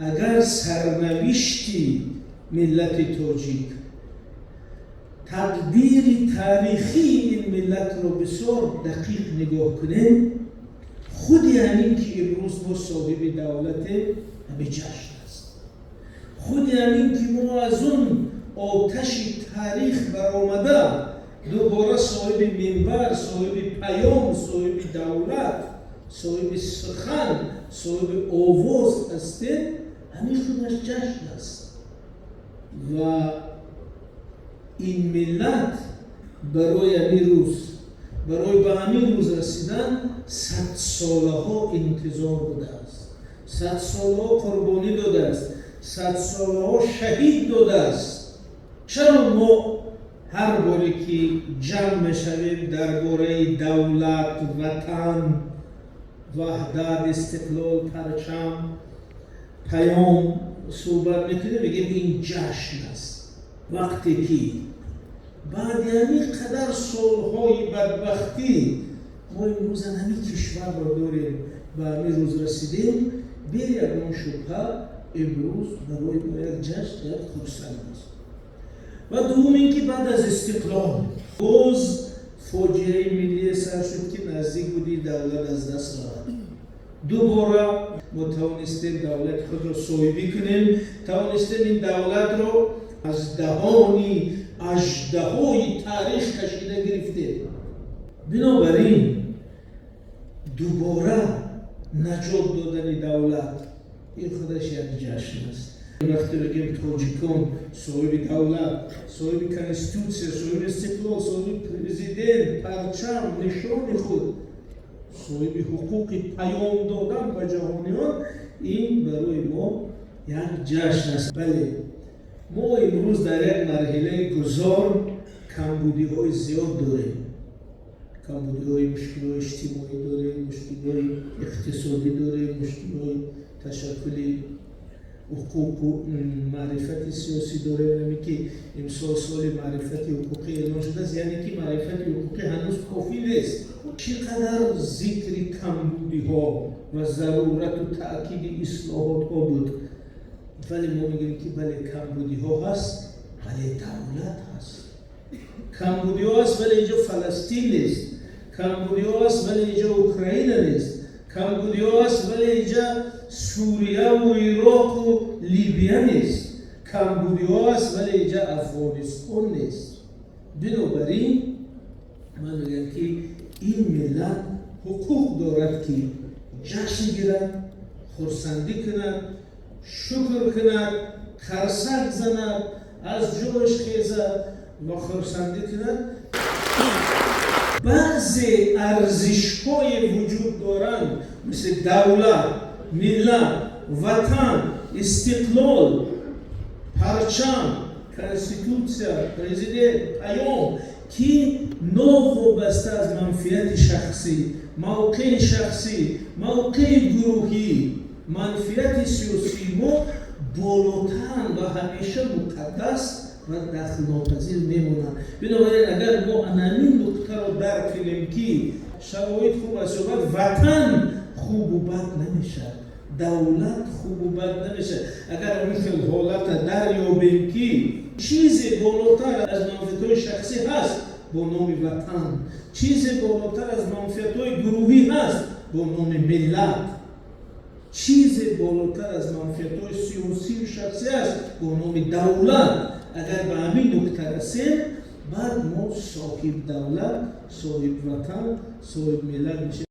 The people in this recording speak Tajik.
Агар сарнавишти миллати тоҷик, тақдири таърихии ин миллатро бисёр дақиқ нигоҳ кунем, худи ҳамин ки имрӯз мо соҳиби давлатем, ҳамин ҷашн аст. Худи ҳамин ки мо аз он оташи таърих баромада, дубора соҳиби минбар, соҳиби паём, соҳиби давлат, соҳиби сухан, соҳиби овоз ҳастем, ҳамин худаш ҷашн аст. Ва ин миллат барои ҳамин рӯз, барои ба ҳамин рӯз расидан садсолаҳо интизор будааст, садсолаҳо қурбонӣ додааст, садсолаҳо шаҳид додааст. Чаро мо ҳар боре ки ҷамъ мешавем, дар бораи давлат, ватан, ваҳдат, истиқлол, парчам, паём суҳбат мекунем, мегӯем, ин ҷашн аст? Вақте ки баъди ҳамин қадар солҳои бадбахтӣ мо имрӯз ҳамин кишварро дорем, ба ҳамин рӯз расидем, бе ягон шубҳа имрӯз барои мо як ҷашн, як хурсанд аст. Ва дуввум ин ки баъд аз истиқлол боз фоҷиаи миллие сар шуд, ки наздик буди давлат аз даст равад. Дубора мо тавонистем давлати худро соҳибӣ кунем, тавонистем ин давлатро аз даҳони аждаҳои таърих кашида гирифтем. Бинобар ин дубора наҷот додани давлат, ин худаш як ҷашн аст. Вақте бигем, тоҷикон соҳиби давлат, соҳиби конститутсия, соҳиби истиқлол, соҳиби президент, парчам, нишони худ, соҳиби ҳуқуқи паём додан ба ҷаҳониён, ин барои мо як ҷашн аст. Бале, мо имрӯз дар як марҳилаи гузор камбудиҳои зиёд дорем, камбудиҳои, мушкилҳои иҷтимоӣ дорем, мушкилҳои иқтисодӣ дорем, мушкилҳои ташаккули ҳуқуқу маърифати сиёсӣ дорем. Ҳаме ки имсол соли маърифати ҳуқуқӣ эълон шудааст, яъне ки маърифати ҳуқуқӣ ҳанӯз кофӣ нест. Чӣ қадар зикри камбудиҳо ва зарурату таъкиди ислоҳотҳо буд, вале мо мегӯем, ки бале, камбудиҳо ҳаст, вале давлат ҳаст. Камбудиҳо ҳаст, вале инҷо Фаластин нест. Камбудиҳо ҳаст, вале инҷо Украина нест. Камбудиҳо ҳаст, вале инҷа Сурияву Ироқу Либия нест. Камбудиҳо ҳаст, вале инҷа Афғонистон нест. Бинобар ин ман мегӯям, ки ин миллат ҳуқуқ дорад, ки ҷашн гирад, хурсандӣ кунад, шукр кунад, қарсак занад, аз ҷояш хезад ва хурсандӣ кунад. Баъзе арзишҳое вуҷуд доранд, мисли давлат, миллат, ватан, истиқлол, парчам, конститутсия, президент, паём, ки новобаста аз манфиати шахсӣ, мавқеи шахсӣ, мавқеи гурӯҳӣ, манфиати сиёсии мо болотаранд ва ҳамеша муқаддас ва дахлнопазир мемонанд. Бинобар ин агар мо анамин нуқтаро дарк кунем, ки шароит хуб аст ё бад, ватан хубу бад намешавад, давлат хубу бад намешавад, агар ҳамин хел ҳолата дарёбем, ки чизе болотар аз манфиатҳои шахсӣ ҳаст бо номи ватан, чизе болотар аз манфиатҳои гурӯҳӣ ҳаст бо номи миллат, чизе болотар аз манфиатҳои сиёсию шахсӣ аст бо номи давлат, агар ба ҳамин нукта расем, баъд мо соҳиб давлат, соҳиб ватан, соҳиб миллат мешавем.